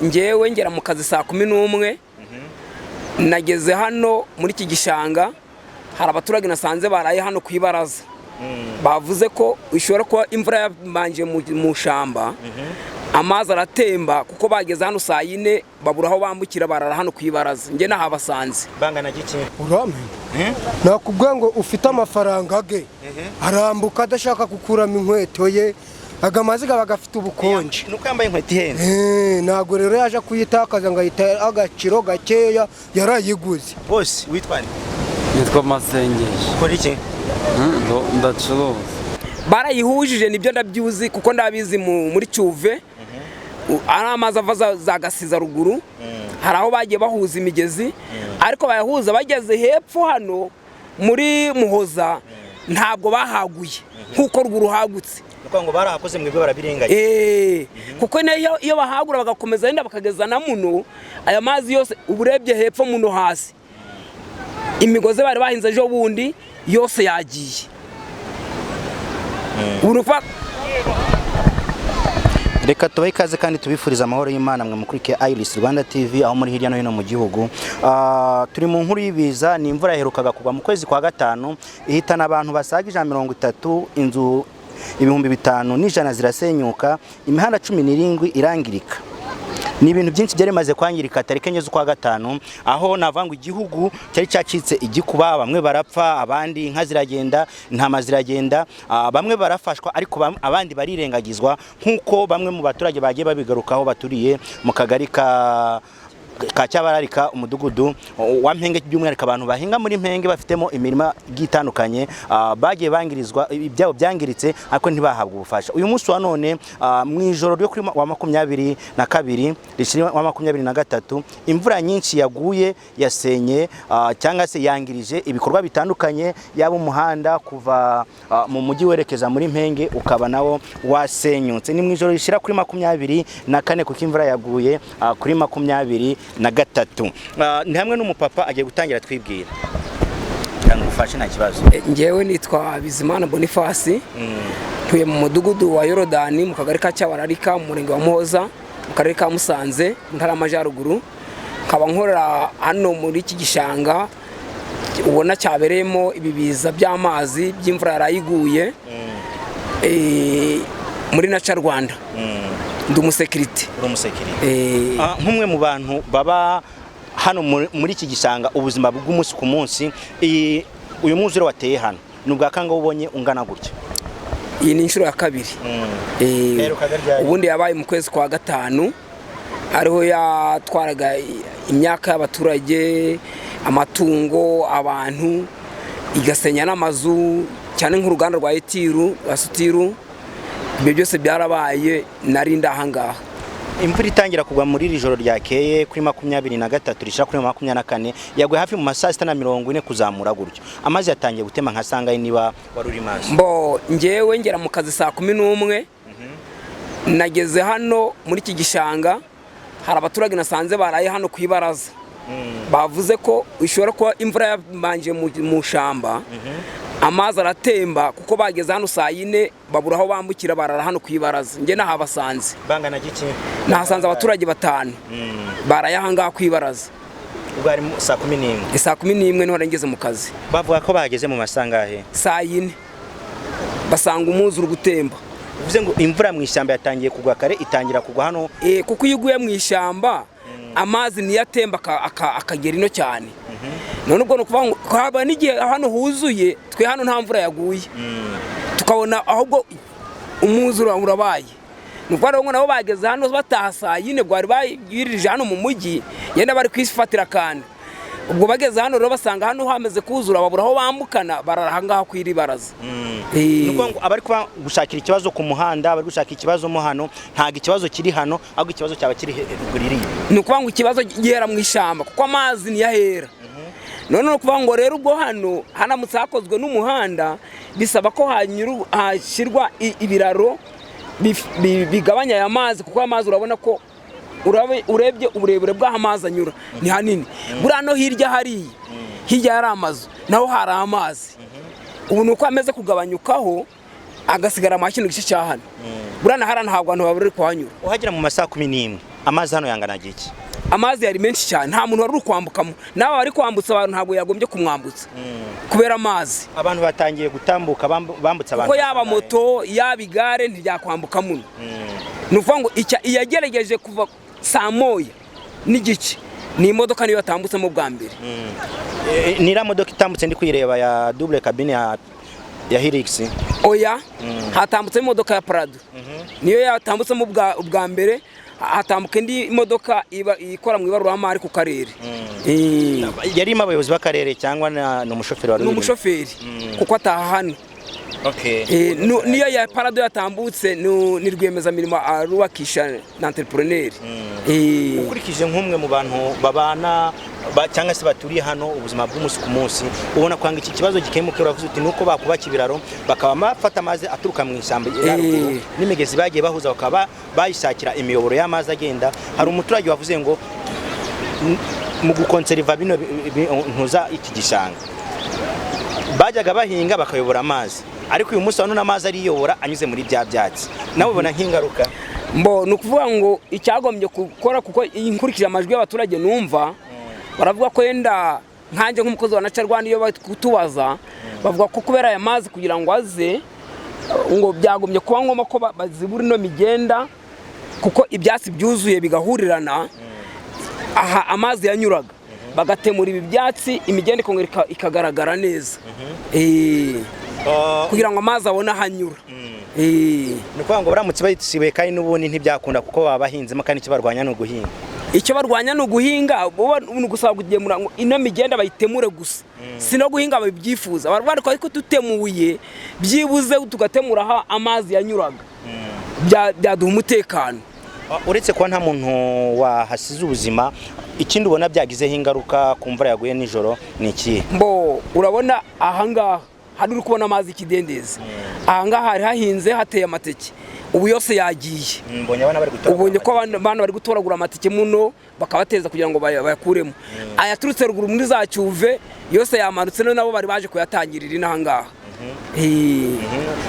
Ngewe ngera mu kazi saa 11. Nageze hano muri iki gishanga, hari abaturage nasanze baraye hano ku ibaraza. Bavuze ko ishobora kuba imvura yabanje mu shamba, amazi aratemba, kuko bageze hano saa 4 babura aho bambukira, barara hano ku ibaraza. Njye nahabasanze. Bangana giki? Uramenya, nakubwiye ngo ufite amafaranga ge arambuka adashaka gukuramo inkweto ye, aga mazi gaba gafite ubukonje. Nuko yambaye inkweto ihenze. Ntabwo rero yaje kuyitakaza ngo ayite agaciro gakeya, yarayiguze. Bose witwa nde? Nitwa Masengesho. Ukora iki? Ndacuruza. Barayihujije, nibyo ndabyuzi kuko ndabizi muri Cyuve ari amazi ava za Gasiza ruguru. Hari aho bagiye bahuza imigezi, ariko bayahuza bageze hepfo hano muri Muhoza ntabwo bahaguye nk'uko ruguru hagutse. Nuko ngo barahakoze, mwebwe barabirenganya. Kuko nayo iyo bahagura bagakomeza yenda bakageza na muno, aya mazi yose uba urebye hepfo muno hasi, imigozi bari bahinze ejo bundi yose yagiye. Ubu ni ukuvuga. Reka tubahe ikaze kandi tubifuriza amahoro y'Imana, mwe mukurikiye Iris Rwanda TV aho muri hirya no hino mu gihugu. Turi mu nkuru y'ibiza. Ni imvura yaherukaga kugwa mu kwezi kwa gatanu, ihitana abantu basaga 130, inzu 5100 zirasenyuka, imihanda 17 irangirika. Ni ibintu byinshi byari bimaze kwangirika tariki 4 z'ukwa gatanu, aho navuga ngo igihugu cyari cyacitse igikuba. Bamwe barapfa, abandi inka ziragenda, intama ziragenda, bamwe barafashwa ariko abandi barirengagizwa, nk'uko bamwe mu baturage bagiye babigarukaho baturiye mu kagari ka Cyabararika, umudugudu wa Mpenge, by'umwihariko abantu bahinga muri Mpenge bafitemo imirima igiye itandukanye, bagiye bangirizwa, ibyabo byangiritse ariko ntibahabwa ubufasha. Uyu munsi wa none, mu ijoro ryo kuri wa 22 rishira wa 23, imvura nyinshi yaguye yasenye, cyangwa se yangirije ibikorwa bitandukanye, yaba umuhanda kuva mu mujyi werekeza muri Mpenge ukaba nawo wasenyutse. Ni mu ijoro rishira kuri 24, kuko imvura yaguye kuri 23. Ni hamwe n'umupapa agiye gutangira twibwira kugira ngo ufashe, nta kibazo. Ngewe nitwa Bizimana Boniface, ntuye mu mudugudu wa Yorodani, mu kagari ka Cyabararika, mu murenge wa Muhoza, mu karere ka Musanze, mu ntara y'Amajyaruguru. Nkaba nkorera hano muri iki gishanga ubona cyabereyemo ibi biza by'amazi by'imvura yaraye iguye, muri Naca Rwanda. Ndi umusekirite. Uri umusekirite? Nk'umwe mu bantu baba hano muri iki gishanga, ubuzima bw'umunsi ku munsi, uyu mwuzure wateye hano ni ubwa kangahe ubonye ungana gutya? Iyi ni inshuro ya kabiri. Yaherukaga ryari? Ubundi yabaye mu kwezi kwa gatanu, ariho yatwaraga imyaka y'abaturage, amatungo, abantu, igasenya n'amazu, cyane nk'uruganda rwa Etiru, rwa Sutiru. Ibyo byose byarabaye, nari ndahangaha. Imvura itangira kugwa muri iri joro ryakeye kuri 23 rishira kuri 24, yaguye hafi mu ma saa 6 na 40 kuzamura gutyo. Amazi yatangiye gutema nka sangahe, niba wari uri maso? Mbo ngewe ngera mu kazi saa 11. Nageze hano muri iki gishanga, hari abaturage nasanze baraye hano ku ibaraza. Bavuze ko ishobora kuba imvura yabanje mu shamba, amazi aratemba, kuko bageze hano saa 4 babura aho bambukira, barara hano ku ibaraza. Njye nahabasanze. Bangana giki? Nahasanze abaturage batanu baraye ahangaha ku ibaraza. Ubwo hari saa 11? Saa 11 niho ngeze mu kazi. Bavuga ko bahageze mu masangahe? Saa 4, basanga umwuzure gutemba. Bivuze ngo imvura mu ishyamba yatangiye kugwa kare, itangira kugwa hano. Kuko iyo iguye mu ishyamba, amazi niyo atemba akagera ino cyane. None ubwo ni ukuvuga ngo haba n'igihe hano huzuye. Twe hano nta mvura yaguye, tukabona ahubwo umwuzure urabaye. Ni ukuvuga ngo nabo bageze hano bataha saa 4, bwari bayirije hano mu mujyi, yenda bari kwifatira akantu. Ubwo bageze hano rero basanga hano hameze kuzura, babura aho bambukana, barara ahangaha ku iri baraza. Ni ukuvuga ngo abari kuba gushakira ikibazo ku muhanda, bari gushaka ikibazo mo hano, ntabwo ikibazo kiri hano, ahubwo ikibazo cyaba kiri ruguru iriya. Ni ukuvuga ngo ikibazo gihera mu ishyamba, kuko amazi niyo ahera. None ni ukuvuga ngo rero ubwo hano haramutse hakozwe n'umuhanda, bisaba ko hashyirwa ibiraro bigabanya aya mazi, kuko amazi urabona ko urebye uburebure bw'aho amazi anyura ni hanini. Buriya no hirya hariya, hirya hari amazu, naho hari amazi. Ubu ni uko ameze kugabanyukaho, agasigara mu kino gice cya hano. Buriya na hariya ntabwo abantu bari kuhanyura. Uhagera mu masaha 11. Amazi hano yanganaga iki? Amazi yari menshi cyane, nta muntu wari uri kwambukamo. N'aba bari kwambutsa abantu ntabwo yagombye kumwambutsa kubera amazi. Abantu batangiye gutambuka bambutse abantu. Kuko yaba moto, yaba igare, ntiryakwambuka muno. Ni ukuvuga ngo iyagerageje kuva saa 1:30 ni imodoka, niyo yatambutsemo bwa mbere. Ni iriya modoka itambutse ndi kuyireba ya double cabine ya Hilux? Oya, hatambutsemo imodoka ya Prado, niyo yatambutsemo ubwa mbere. Hatambuka indi modoka iba ikora mu ibaruramari ku karere. Yarimo abayobozi b'akarere cyangwa ni umushoferi wari Ni uyirimo? umushoferi, kuko ataha hano. Niyo ya Prado yatambutse ni rwiyemezamirimo arubakisha na entrepreneur. Ukurikije nk'umwe mu bantu babana cyangwa se baturiye hano ubuzima bw'umunsi ku munsi, ubona kwanga iki kibazo gikemuke, uravuze uti nuko bakubaka ibiraro, bakaba bafata amazi aturuka mu ishyamba rya ruguru n'imigezi bagiye bahuza, bakaba bayishakira imiyoboro y'amazi agenda. Hari umuturage wavuze ngo mu gukonseriva bino ntuza iki gishanga bajyaga bahinga bakayobora amazi, ariko uyu munsi wa none amazi ariyobora anyuze muri bya byatsi. Nawe ubona nk'ingaruka? Mbo ni ukuvuga ngo icyagombye gukora, kuko nkurikije amajwi y'abaturage numva baravuga ko yenda nkanjye nk'umukozi wa Nature Rwanda, iyo bari kutubaza bavuga ko kubera aya mazi kugira ngo aze, ngo byagombye kuba ngombwa ko bazibura ino migenda, kuko ibyatsi byuzuye bigahurirana aha amazi yanyuraga, bagatemura ibi byatsi, imigenda ikongera ikagaragara neza, kugira ngo amazi abone aho anyura. Ni ukuvuga ngo baramutse bayisibuye kandi n'ubundi ntibyakunda, kuko baba bahinzemo, kandi icyo barwanya ni uguhinga. Icyo barwanya ni uguhinga. Bo ni ugusaba kugemura ngo ino migenda bayitemure gusa, si no guhinga babyifuza. Baravuga ko ariko tutemuye byibuze tugatemura aho amazi yanyuraga, byaduha umutekano. Uretse kuba nta muntu wahasize ubuzima, ikindi ubona byagizeho ingaruka ku mvura yaguye nijoro ni ikihe? Mbo urabona ahangaha hari uri kubona amazi y'ikidendezi. Ahangaha hari hahinze, hateye amateke, ubu yose yagiye. Mbonye abana bari gutoragura. Ubonye ko abana bari gutoragura amateke muno, bakabateza kugira ngo bayakuremo. Ayaturutse ruguru muri za Cyuve yose yamanutse, none nabo bari baje kuyatangirira inaha ngaha.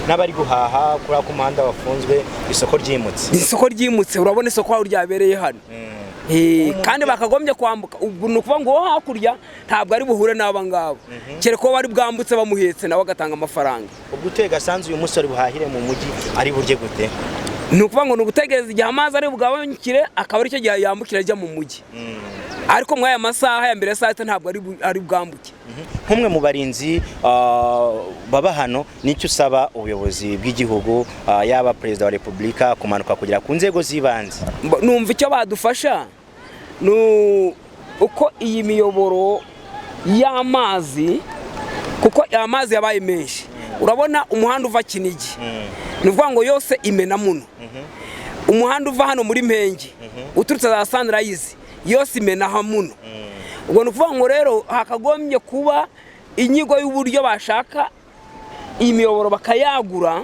N'abari guhaha kuri ako muhanda wafunzwe, isoko ryimutse. Isoko ryimutse, urabona isoko aho ryabereye hano. Kandi bakagombye kwambuka. Ubwo ni ukuvuga ngo uwo hakurya ntabwo ari buhure n'aba ngaba, kereka uwo bari bwambutse bamuhetse, nawe agatanga amafaranga. Ubwo utuye Gasanze uyu munsi ari buhahire mu mujyi, ari burye gute? Ni ukuvuga ngo ni ugutegereza igihe amazi ari bugabanyukire, akaba aricyo gihe yambukira ajya mu mujyi, ariko muri aya masaha ya mbere ya saa 6 ntabwo ari bwambuke. Nk'umwe mu barinzi baba hano, nicyo usaba ubuyobozi bw'igihugu, yaba Perezida wa Repubulika kumanuka kugera ku nzego z'ibanze? Numva icyo badufasha ni uko iyi miyoboro y'amazi, kuko amazi yabaye menshi. Urabona umuhanda uva Kinigi, ni ukuvuga ngo yose imena muno. Umuhanda uva hano muri Mpenge uturutse za Sunrise yose imena muno. Ubwo ni ukuvuga ngo rero hakagombye kuba inyigo y'uburyo bashaka iyi miyoboro bakayagura,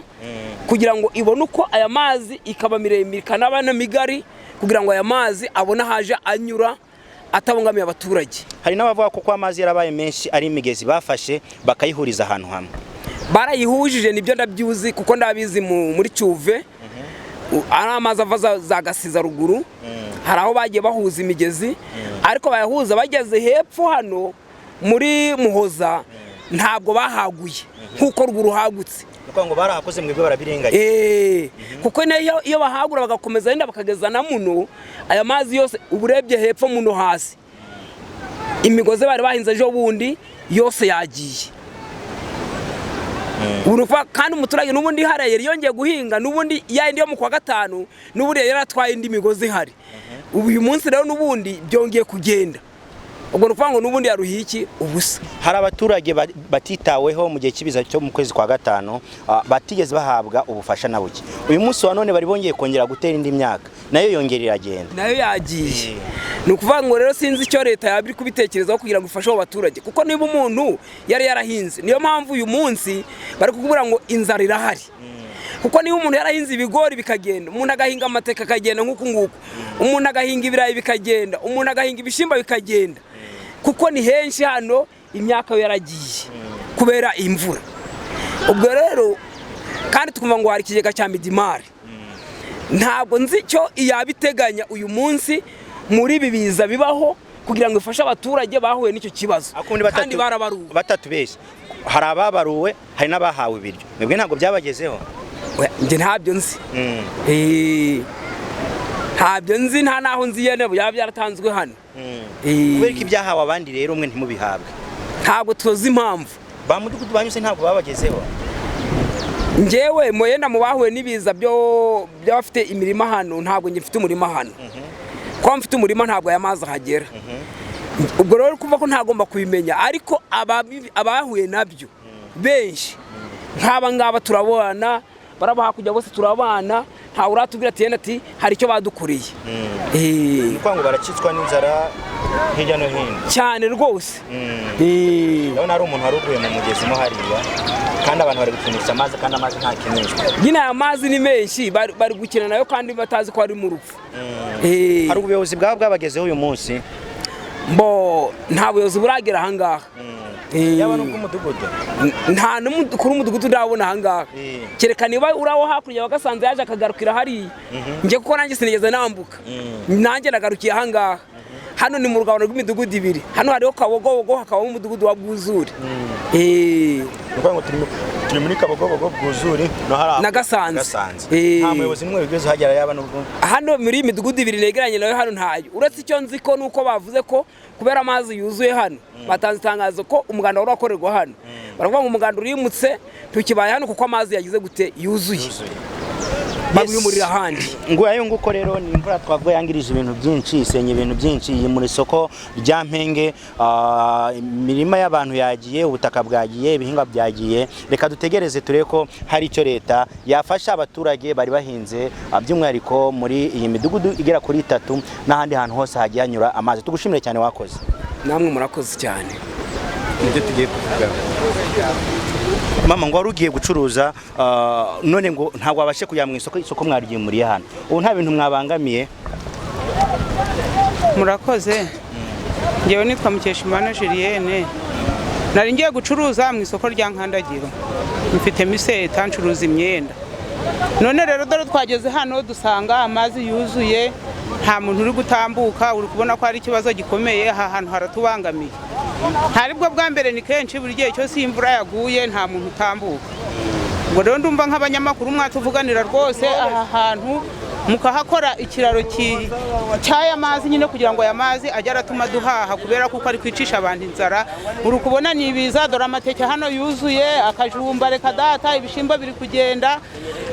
kugira ngo ibone uko aya mazi ikaba miremire ikanaba na migari, kugira ngo aya mazi abone ahaje anyura atabangamiye abaturage. Hari n'abavuga ko amazi yarabaye menshi ari imigezi bafashe bakayihuriza ahantu hamwe. Barayihujije, nibyo ndabyuzi, kuko ndabizi muri Cyuve ari amazi ava za Gasiza ruguru, hari aho bagiye bahuza imigezi, ariko bayahuza bageze hepfo hano muri Muhoza ntabwo bahaguye nk'uko ruguru hagutse. Ni ukuvuga ngo barahakoze mwebwe barabirenganya. Kuko nayo iyo bahagura bagakomeza yenda bakageza na muno, aya mazi yose uba urebye hepfo muno hasi, imigozi bari bahinze ejo bundi yose yagiye. Ubu ni ukuvuga kandi umuturage n'ubundi hariya yari yongeye guhinga, n'ubundi ya yindi yo mu kwa gatanu, n'ubundi yari yaratwaye indi migozi ihari. Ubu uyu munsi rero n'ubundi byongeye kugenda. Ubwo ni ukuvuga ngo n'ubundi yaruhiye iki ubusa. Hari abaturage batitaweho mu gihe cy'ibiza cyo mu kwezi kwa gatanu, batigeze bahabwa ubufasha na buke. Uyu munsi wa none bari bongeye kongera gutera indi myaka, nayo yongera iragenda. Nayo yagiye. Ni ukuvuga ngo rero sinzi icyo leta yaba iri kubitekerezaho kugira ngo ifashe abo baturage, kuko niba umuntu yari yarahinze, niyo mpamvu uyu munsi bari kukubwira ngo inzara irahari, kuko niba umuntu yarahinze ibigori bikagenda, umuntu agahinga amateke akagenda nk'uku nguku, umuntu agahinga ibirayi bikagenda, umuntu agahinga ibishyimbo bikagenda, kuko ni henshi hano imyaka yo yaragiye kubera imvura. Ubwo rero kandi twumva ngo hari ikigega cya MIDIMAR. Ntabwo nzi icyo yabiteganya uyu munsi muri ibi biza bibaho kugira ngo ifashe abaturage bahuye n'icyo kibazo, kandi barabaruwe. Batatubeshye, hari ababaruwe, hari n'abahawe ibiryo, mwebwe ntabwo byabagezeho? Njye ntabyo nzi, ntabyo nzi, nta naho nzi yene byaba byaratanzwe hano. Kubera ko ibyahawe abandi rero mwe ntimubihabwe? Ntabwo tuzi impamvu. Ba mudugudu banyuze ntabwo babagezeho? Njyewe muyenda mu bahuye n'ibiza byo by'abafite imirima hano, ntabwo njye mfite umurima hano. Kuba mfite umurima ntabwo aya mazi ahagera. Ubwo rero kuva ko ntagomba kubimenya, ariko abahuye nabyo benshi nk'aba ngaba turabana, baraba hakurya bose turabana, ntawe uratubwira ati yenda ati hari icyo badukoreye. Ni ukuvuga ngo barakitswa n'inzara hirya no hino? Cyane rwose. Ndabona hari umuntu wari uguye mu mugezi mo hariya, kandi abantu bari gukinisha amazi, kandi amazi ntakinishwa. Nyine aya mazi ni menshi, bari gukina nayo kandi batazi ko ari mu rupfu. Hari ubuyobozi bwaba bwabagezeho uyu munsi? Mbo nta buyobozi buragera ahangaha. Yaba n'ubw'umudugudu? Nta n'umukuru w'umudugudu ndabona ahangaha, kereka niba uri aho hakurya wagasanze yaje akagarukira hariya. Njye kuko nanjye sinigeze nambuka, nanjye nagarukiye ahangaha. Hano ni mu rugabano rw'imidugudu ibiri, hano hariho Kabogobogo, hakabamo umudugudu wa Bwuzure. Ni ukuvuga ngo turi muri Kabogobogo, Bwuzure no hari Na Gasanze. Gasanze. Nta muyobozi n'umwe wigeze uhagera, yaba n'ubwo? Hano muri iyi midugudu ibiri negeranye nayo hano ntayo, uretse icyo nzi ko nuko bavuze ko kubera amazi yuzuye hano, batanze itangazo ko umuganda wari wakorerwa hano, baravuga ngo umuganda urimutse ntukibaye hano kuko amazi yagize gute, yuzuye, bawimurira ahandi. Ngo ayo nguko rero ni imvura twavuga yangirije ibintu byinshi, isenya ibintu byinshi, yimura isoko rya Mpenge, imirima y'abantu yagiye, ubutaka bwagiye, ibihingwa byagiye. Reka dutegereze turebe ko hari icyo leta yafasha abaturage bari bahinze, by'umwihariko muri iyi midugudu igera kuri itatu n'ahandi hantu hose hagiye hanyura amazi. Tugushimire cyane, wakoze. Namwe murakoze cyane. Nibyo tugiye kuvuga. Mama, ngo wari ugiye gucuruza, none ngo ntabwo wabashe kujya mu isoko, isoko mwaryimuriye hano, ubu nta bintu mwabangamiye? Murakoze. Ngewe nitwa Mukeshimana Julienne, nari ngiye gucuruza mu isoko rya Nkandagiro, mfite miseta, ncuruza imyenda. None rero dore twageze hano dusanga amazi yuzuye, nta muntu uri gutambuka. Uri kubona ko hari ikibazo gikomeye, aha hantu haratubangamiye. Ntari bwo bwa mbere, ni kenshi, buri gihe cyose iyo imvura yaguye nta muntu utambuka. Ubwo rero ndumva nk'abanyamakuru mwatuvuganira rwose aha hantu mukahakora ikiraro cy'aya mazi nyine, kugira ngo aya mazi ajye aratuma duhaha, kubera kuko ari kwicisha abantu inzara. Uri kubona ni ibiza, dore amateke hano yuzuye, akajumba, reka data, ibishimbo biri kugenda.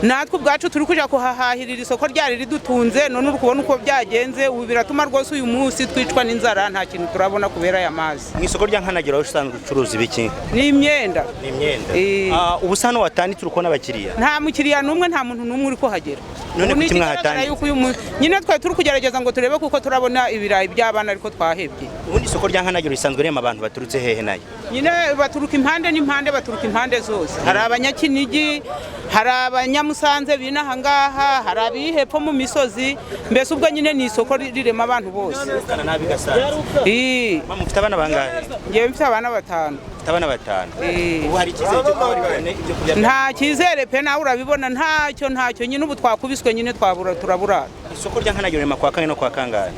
Natwe ubwacu turi kujya kuhahahirira, isoko ryari ridutunze, none uri kubona uko byagenze. Ubu biratuma rwose uyu munsi twicwa n'inzara, nta kintu turabona kubera aya mazi. Mu isoko rya Nkanagiro usanzwe ucuruza ibiki? Ni imyenda. Ni imyenda. Ubu se hano watanditse uri kubona abakiriya? Nta mukiriya n'umwe, nta muntu n'umwe uri kuhagera. None Ubu ni kuki ikigaragara mwahatanditse? yuko uyu munsi nyine twari turi kugerageza ngo turebe, kuko turabona ibirayi by'abana, ariko twahebye. Ubundi isoko rya Nkanagiro risanzwe rirema abantu baturutse hehe nayo? Nyine baturuka impande n'impande, baturuka impande zose. Hari Abanyakinigi, hari Abanyamusanze b'inaha ngaha, hari abihepfo mu misozi, mbese ubwo nyine ni isoko rirema abantu bose. Nabi Gasanze. Mama, ufite abana bangahe? Ngewe mfite abana batanu. Ufite abana batanu. Eh. Ubu hari icyizere cyo kuba bari bubone ibyo kurya? Nta cyizere pe, nawe urabibona, ntacyo, ntacyo nyine. Ubu twakubiswe nyine, twabura, turaburara. Isoko rya Nkanagiro rirema kwa kane no kwa kangahe?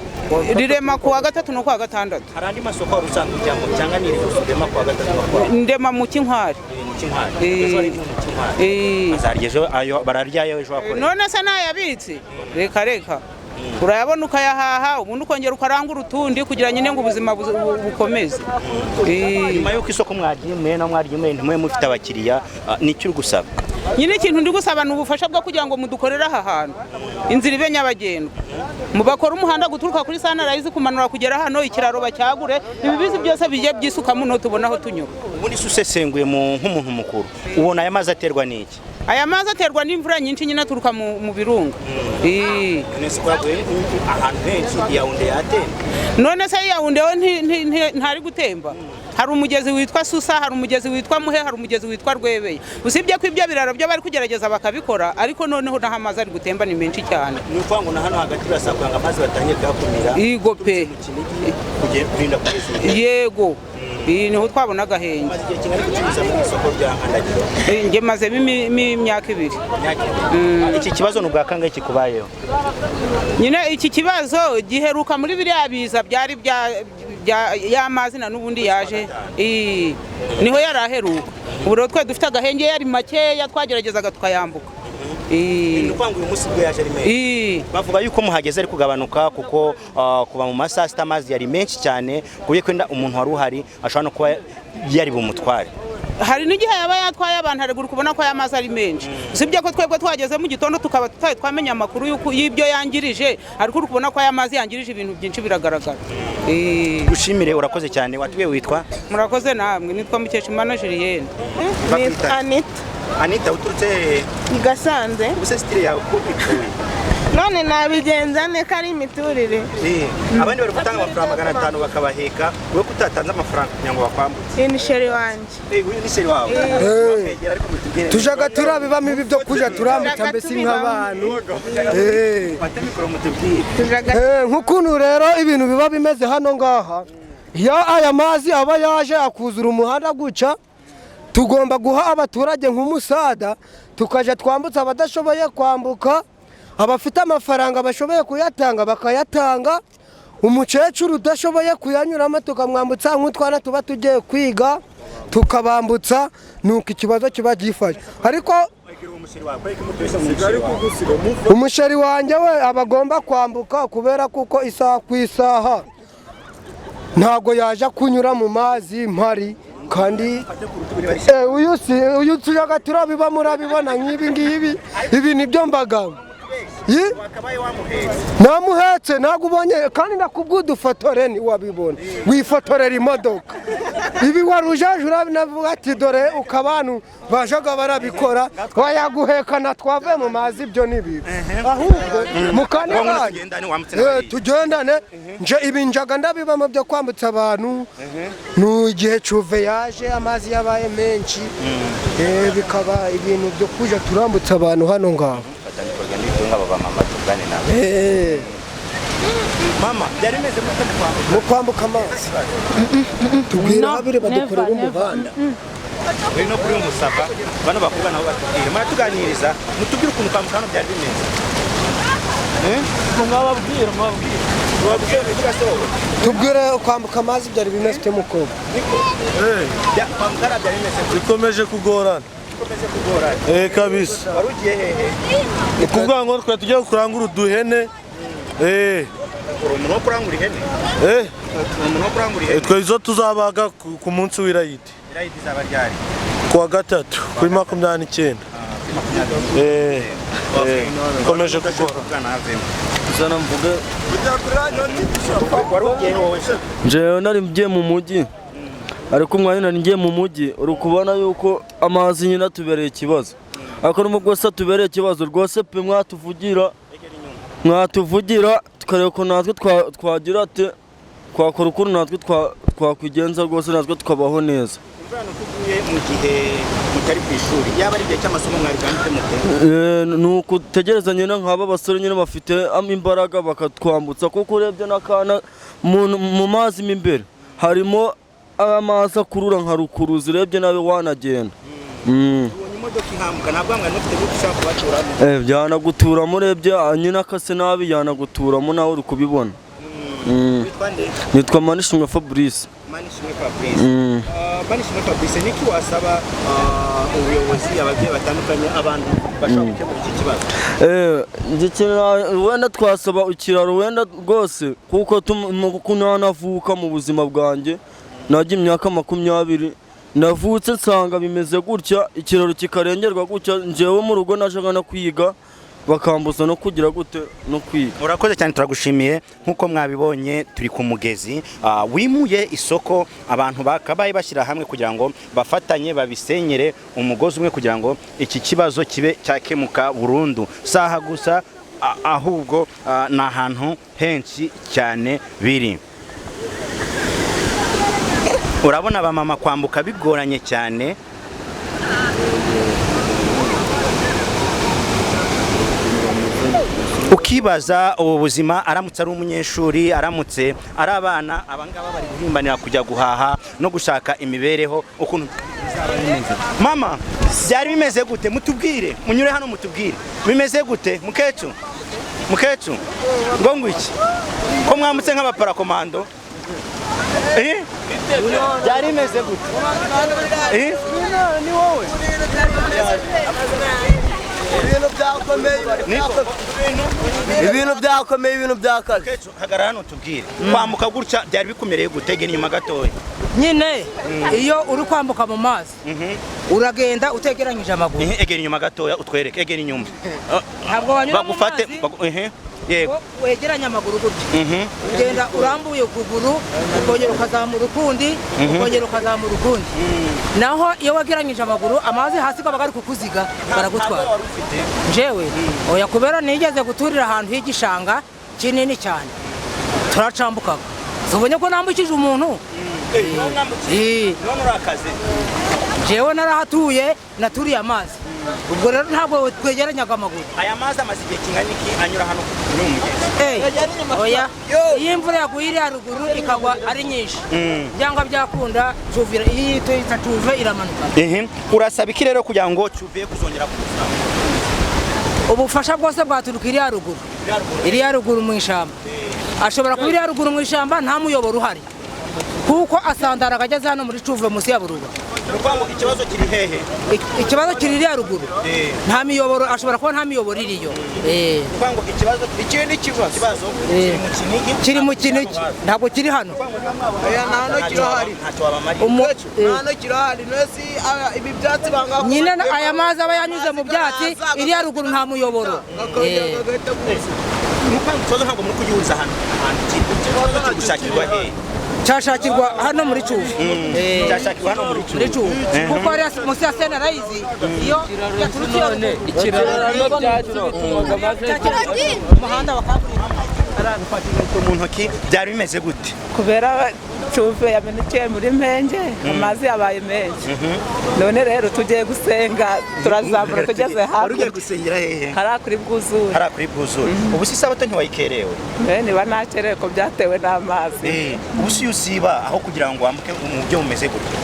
Rirema ku wa gatatu no ku wa gatandatu. Hari andi masoko wari usanzwe ujyamo, cyangwa ni iri gusa urema kuwa gatatu no kuwa Ndema mu Kinkwari. Mu Kinkwari. Eh. Ejo hari mu Kinkwari. Azarya ejo ayo, bararyayo ejo wakoreye? None se nayabitse? Reka reka, urayabona ukayahaha, ubundi ukongera ukarangura utundi kugira nyine ngo ubuzima bukomeze. Nyuma y'uko isoko mwaryimuye no mwaryimuye ntimube mufite abakiriya, ni icyo uri gusaba? Nyine ikintu ndi gusaba ni ubufasha bwo kugira ngo mudukorere aha hantu inzira ibe nyabagendwa, mubakore umuhanda guturuka kuri Sanarayizi kumanura kugera hano, ikiraro bacyagure, ibi bizi byose bijye byisuka muno tubona aho tunyura. Ubundi se usesenguye nk'umuntu mukuru, ubona aya mazi aterwa n'iki? Aya mazi aterwa n'imvura nyinshi nyine aturuka mu birunga. None ko yaguye ahantu henshi, Yawunde yatemba. None se Yawunde we ntari gutemba? Hari umugezi witwa Susa, hari umugezi witwa Muhe, hari umugezi witwa Rwebeye. Usibye ko ibyo biraro byo bari kugerageza bakabikora, ariko noneho naho amazi ari gutemba ni menshi cyane. Ni ukuvuga ngo na hano hagati birasaba kugira ngo amazi batangiye kuyakumira Igo pe. mu Kinigi kurinda kugeza igihe. Yego. Niho twabona agahenge. Umaze igihe kingana iki ucuruza mu isoko rya Nkandagiro? Njye mazemo imyaka 2. Iki kibazo ni ubwa kangahe kikubayeho? Nyine iki kibazo giheruka muri biriya biza byari y'amazi na n'ubundi yaje, niho yari aheruka. Ubu rero twe dufite agahenge, yari makeya twageragezaga tukayambuka. Ni ukuvuga ngo uyu munsi ubwo yaje ari menshi. Bavuga yuko muhageze ari kugabanuka kuko kuva mu masaa sita amazi yari menshi cyane, ku buryo kwenda umuntu wari uhari ashobora no kuba yari bumutware. Hari n'igihe yaba yatwaye abantu haruguru, kubona ko aya mazi ari menshi. Usibye ko twebwe twageze mu gitondo tukaba tutari twamenya amakuru y'ibyo yangirije, ariko uri kubona ko aya mazi yangirije ibintu byinshi biragaragara. Gushimire, urakoze cyane. Watubwiye witwa? Murakoze namwe, nitwa Mukeshimana Julienne. Bakwita? Anita. Anita, uturutse hehe? I Gasanze. Ubuse sitire yawe ko ipfuye? None nabigenza ne ko ari imiturire? Abandi bari gutanga amafaranga 500 bakabaheka, wowe kutatanze amafaranga kugira ngo bakwambutse? Iyi ni sheri wanjye. Uyu ni sheri wawe? Wamwegera ariko mutubwire. Tujaga turabibamo ibi byo kuja turambutsa mbese nk'abantu. Fate mikoro mutubwire. Nk'ukuntu rero ibintu biba bimeze hano ngaha, iyo aya mazi aba yaje akuzura umuhanda guca, tugomba guha abaturage nk'umusada, tukaja twambutsa abadashoboye kwambuka, abafite amafaranga bashoboye kuyatanga bakayatanga, umukecuru udashoboye kuyanyuramo tukamwambutsa, nk'utwana tuba tugiye kwiga tukabambutsa, nuko ikibazo kiba gifashe. Ariko umusheri wanjye we aba agomba kwambuka kubera kuko isaha ku isaha ntabwo yaje kunyura mu mazi mpari. Kandi uyu si uyu tujaga turabiba, murabibona nk'ibi ngibi, ibi nibyo mbagamo. Namuhetse ntabwo ubonye, kandi nakubwiye udufotore ntiwabibona, wifotorera imodoka. Ibi wari ujaje urabivuga ati dore uko abantu bajaga barabikora, wayaguhekana twavuye mu mazi, ibyo ni bibi. Ahubwo mu kanya kanyu tugendane, nje ibi njaga ndabibamo byo kwambutsa abantu. Ni igihe cuve yaje amazi yabaye menshi, bikaba ibintu byo kuja turambutsa abantu hano ngaho. Mama, byari bimeze gute mu kwambuka amazi? Tubwira habire badukorera umuhanda. Uri no kuri umusava, bano bakobwa nabo batubwire. Muratuganiriza, mutubwire ukuntu kwambuka hano byari bimeze. Mwababwira. Tubwire kwambuka amazi byari bimeze ute mukobwa? Kwambuka byari bimeze gute? Bikomeje kugorana. Kabisa. Wari ugiye hehe? Ni ukuvuga ngo twari tugiye kurangura uduhene. Uri umuntu wo kurangura ihene? Umuntu wo kurangura ihene? Twe izo tuzabaga ku munsi w'irayidi. Irayidi izaba ryari? Kuwa gatatu kuri 29. Bikomeje kugorana. Njyewe nari ngiye mu mujyi, ariko umwanya nari ngiye mu mujyi uri kubona yuko amazi nyine atubereye ikibazo. Ariko n'ubwo rwose atubereye ikibazo rwose pe, mwatuvugira tukareba ko natwe twagira ati twakora ukuntu natwe twakwigenza rwose, natwe tukabaho neza. Imvura ni uko iguye mu gihe mutari ku ishuri, yaba ari igihe cy'amasomo mwari bwandike mute? Ni ukutegereza nyine nk'aba basore nyine bafite imbaraga bakatwambutsa, kuko urebye n'akana mu mazi mo imbere harimo amazi akurura nka rukuruzi, urebye nawe wanagenda. Ubonye imodoka ihambuka, ntabwo mwari mufite gute ushobora kubaturamo? Byanaguturamo urebye nyine akase nabi, yanaguturamo nawe uri kubibona. Witwa nde? Nitwa Manishimwe Fabrice. Manishimwe Fabrice. Manishimwe Fabrice, niki wasaba ubuyobozi, ababyeyi batandukanye, abantu bashobora gukemura iki kibazo? Wenda twasaba ikiraro wenda rwose, kuko nanavuka mu buzima bwanjye najya imyaka 20 navutse nsanga bimeze gutya, ikiraro kikarengerwa gutya. Njyewe mu rugo najyaga no kwiga bakambuza no kugira gute no kwiga. Urakoze cyane, turagushimiye. Nk'uko mwabibonye turi ku mugezi wimuye isoko, abantu bakabaye bashyira hamwe kugira ngo bafatanye babisenyere umugozi umwe kugira ngo iki kibazo kibe cyakemuka burundu. Saha gusa ahubwo ni ahantu henshi cyane biri. Urabona abamama kwambuka bigoranye cyane. Ukibaza ubu buzima, aramutse ari umunyeshuri, aramutse ari abana, abangaba bari guhimbanira kujya guhaha no gushaka imibereho, ukuntu bizaba bimeze. Mama, byari bimeze gute? Mutubwire, munyure hano mutubwire bimeze gute. Mukecuru, mukecuru, ngo ngwiki ko mwambutse nk'abaparakomando? Eh? Byari bimeze gute? Eh? Ibintu byakomeye. Niko. Ibintu byakomeye, ibintu byakaze. Mukecuru, hagarara hano tubwire, kwambuka gutya byari bikumereye gute? Gera inyuma gatoya. Nyine iyo uri kwambuka mu mazi uragenda utegeranyije amaguru. Ehe, egera inyuma gatoya utwereke, egera inyuma. Ntabwo wanyura mu Bagufate mazi ehe, yego. ngo wegeranye amaguru gutya. Ugenda urambuye ukuguru, ukongera ukazamura ukundi, ukongera ukazamura ukundi. Naho iyo wegeranyije amaguru, amazi hasi kaba kari kukuziga, baragutwara. Ntabwo wari ufite? Njyewe oya, kubera nigeze guturira ahantu h'igishanga kinini cyane, turacambukaga, ubonye ko nambukije umuntu. Eh, none mwambukije. Eh. None urakaze. Jewe narahatuye, naturiye amazi, ubwo rero ntabwo twegeranyaga amaguru. Aya mazi amaze igihe kingana iki anyura hano muri uyu mugezi? Eh, oya, iyo imvura yaguye iri haruguru ikagwa ari nyinshi, byangwa byakunda cuvira, iyi tuyita cuve, iramanuka. Ehe, urasaba iki rero kugira ngo cuviye kuzongera kuza? Ubufasha bwose bwaturuka iri haruguru, iri haruguru mu ishyamba. Ashobora kuba iri haruguru mu ishyamba nta muyoboro uhari, kuko asandara akageze hano muri cuve munsi ya Buruba. Ni ukuvuga ngo ikibazo kiri hehe? Ikibazo kiri iri haruguru. Eh. Nta miyoboro, ashobora kuba nta miyoboro iriyo. Eh. Ni ukuvuga ngo ikibazo, Ikindi kibazo. Ikibazo kiri mu Kinigi. Kiri mu Kinigi, ntabwo kiri hano. Nta kirahari. Ntacyo wabamariye. Nta kirahari nesi ibi byatsi banga. Nyine aya mazi aba yanyuze mu byatsi, iri haruguru nta muyoboro. Eh. Ni ukuvuga ngo ikibazo ntabwo muri kugihuriza ahantu ahantu kiri. Ikibazo kiri gushakirwa hehe? Cyashakirwa hano muri Cuve. Eh. Cyashakirwa hano muri Cuve. Muri Cuve, kuko hariya munsi ya Senarayizi iyo yaturutse iyo ruguru, umuhanda wa kaburimbo. Mu ntoki byari bimeze gute? Kubera cuve yamenekeye muri Mpenge, amazi yabaye menshi. None rero tugiye gusenga, turazamura tugeze Wari ugiye hakurya. gusengera hehe? Hariya kuri Bwuzure. Hariya kuri Bwuzure. Ubu si isabato ntiwayikerewe? Niba nakerewe ko byatewe n'amazi. Eh, ubu si usiba aho kugira ngo wambuke mu buryo bumeze gutya?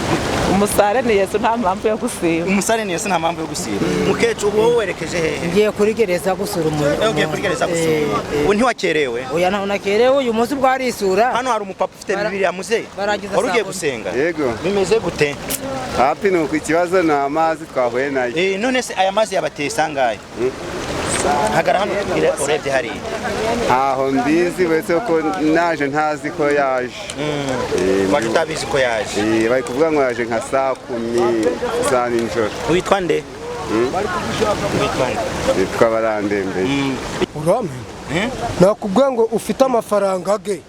Umusare ni Yesu, nta mpamvu yo gusiba. Umusare ni Yesu, nta mpamvu yo gusiba. Mukecuru, ubu wowe werekeje hehe? Ngiye kuri gereza gusura umuntu. Eh, ugiye kuri gereza gusura? Ubu ntiwakerewe? Oya, ntaho nakerewe, uyu munsi bwarisura. Hano hari umupapa ufite Bibiliya, muzehe. Barangiza Wari ugiye saa kumi. gusenga? Yego. Bimeze gute? Hapi ni uku, ikibazo ni amazi twahuye nayo. Eh, none se aya mazi yabateye sangahe? Hagara hano tubwire urebye hariya. Ntaho mbizi, uretse ko naje ntazi ko yaje. Waje utabizi ko yaje? Bari kuvuga ngo yaje nka saa 10 za nijoro. Witwa nde? Witwa nde? Nitwa Barandembeye. Uramenya nakubwiye ngo ufite amafaranga ge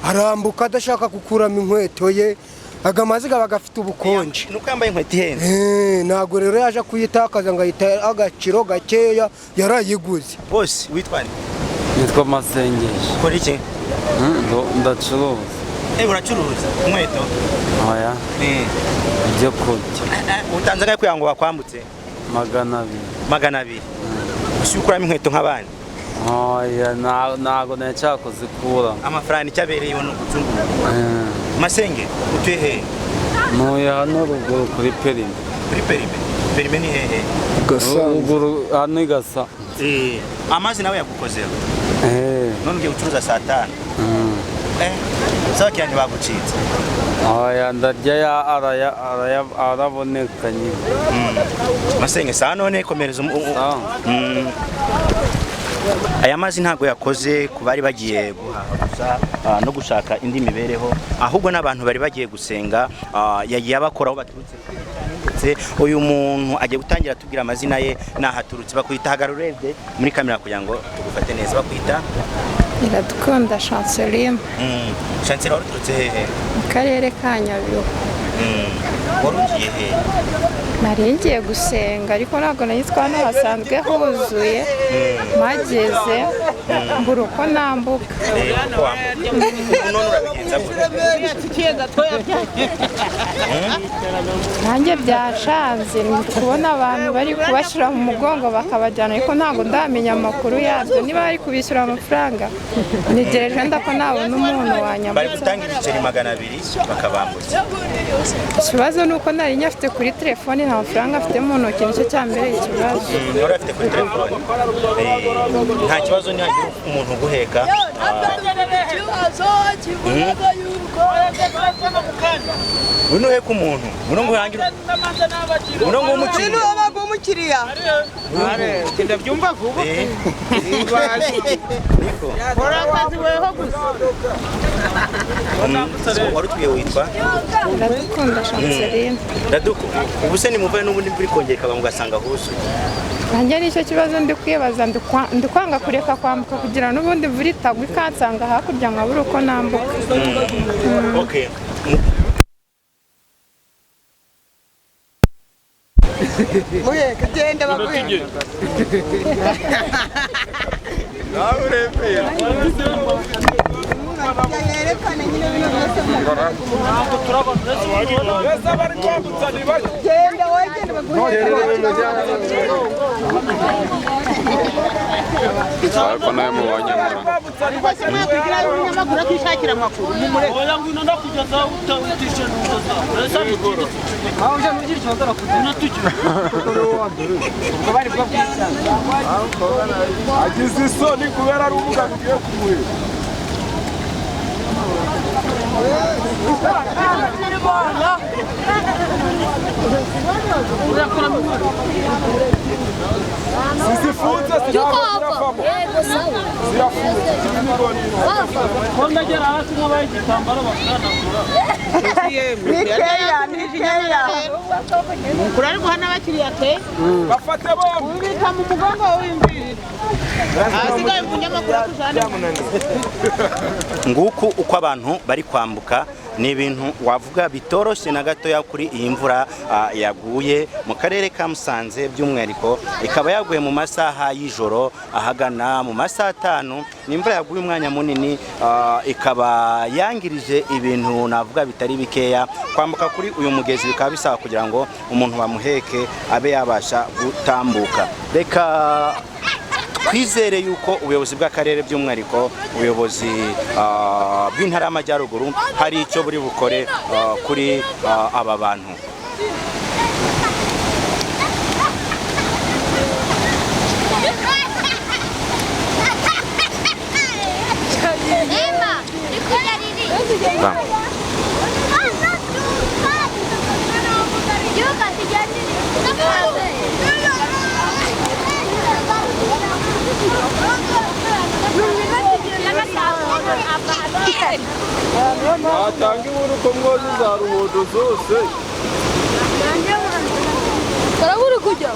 arambuka adashaka gukuramo inkweto ye, aga mazi kaba gafite ubukonje. Nuko yambaye inkweto ihenze. Eh, ntabwo rero yaje kuyitakaza ngo ayite agaciro gakeya yarayiguze. Bose, witwa nde? Nitwa Masengesho. Ukora iki? Ndacuruza. Eh, uracuruza inkweto? Oya. Eh. Ibyo kurya. Utanze angahe kugira ngo bakwambutse? 200. 200. Usi ukuramo inkweto nk'abandi? Oya, ntago nashaka kuzikura. Amafaranga icyo abereyeho ni ugucungura. Masenge, utuye hehe? Ntuye hano ruguru kuri perime. Kuri perime? Perime ni hehe? Ruguru hano i Gasa. Eh, amazi nawe yagukozeho? Eh. None ugiye gucuruza saa 5? Eh, sawa cyane, bagucitse. Oya, ndarya ya araya araya araboneka nyine. Masenge, saa none komereza. Aya mazi ntabwo yakoze ku bari bagiye guhaha gusa no gushaka indi mibereho, ahubwo n'abantu bari bagiye gusenga yagiye abakora aho baturutse. Ndetse uyu muntu agiye gutangira atubwira amazina ye n'aho aturutse. Bakwita? Hagarara urebye muri kamera kugira ngo tugufate neza. Bakwita? Iradukunda Chanceline. Chancellor, wari uturutse hehe? Mu karere ka Nyabihu. Wari ugiye hehe? Nari ngiye gusenga ariko ntabwo nari nzi ko hano hasanzwe huzuye, mpageze mbura uko nambuka. Uko wambuka ubu none urabigenza gute? Nanjye byacanze, ndi kubona abantu bari kubashyira mu mugongo bakabajyana, ariko ntabwo ndamenya amakuru yabyo niba bari kubishyura amafaranga. Ntegereje wenda ko nabona umuntu Bari wanyambutsa. gutanga ibiceri 200 bakabambutsa. Ikibazo ni uko nari nyafite kuri telefone, nta mafaranga afite mu ntoki, nicyo cya mbere ikibazo. Wari afite kuri telefone. Nta kibazo, nihagira umuntu uguheka. Buno uheka umuntu, buno nguhangire, buno nguhe umukiriya. Wabaga umukiriya. Ndabyumva vuba. Kora akazi weho gusa. Wari utwiye witwa? Iradukunda Chanceline. Raduku, ubu se nimuvayo n'ubundi imvura ikongera ikaba mugasanga huzuye? Nanjye nicyo kibazo ndi kwibaza, ndi kwanga kureka kwambuka kugira n'ubundi imvura itagwa ikansanga hakurya nkabura uko nambuka. Okay. Muheka genda baguheka. Yerekane nyine bino byose. Genda wowe, genda baguheka. Ariko nawe mubonye mura. Ubwo se mwakwigira umunyamakuru akishakira amakuru mumureke. Agize isoni kubera ari umugabo ugiye kumuhera. Zizifunze ntabwo ziravamo, zirafunze zirimo. Ni keya, ni keya. Umukuru ari guha n'abakiriya ke. Bafate bombi. Ubika mu mugongo w'imviri. Ahasigaye umunyamakuru akujyane. Nguku uko abantu bari kwambuka, ni ibintu wavuga bitoroshye na gatoya kuri iyi mvura yaguye mu karere ka Musanze, by'umwihariko ikaba yaguye mu masaha y'ijoro ahagana mu masaha 5. Ni imvura yaguye umwanya munini, ikaba yangirije ibintu navuga bitari bikeya. Kwambuka kuri uyu mugezi bikaba bisaba kugira ngo umuntu bamuheke abe yabasha gutambuka. Reka twizere yuko ubuyobozi bw'akarere, by'umwihariko ubuyobozi bw'intara y'Amajyaruguru, hari icyo buri bukore kuri aba bantu. Watanga inkuru ko mwoza za ruhodo zose. Karabura kujya.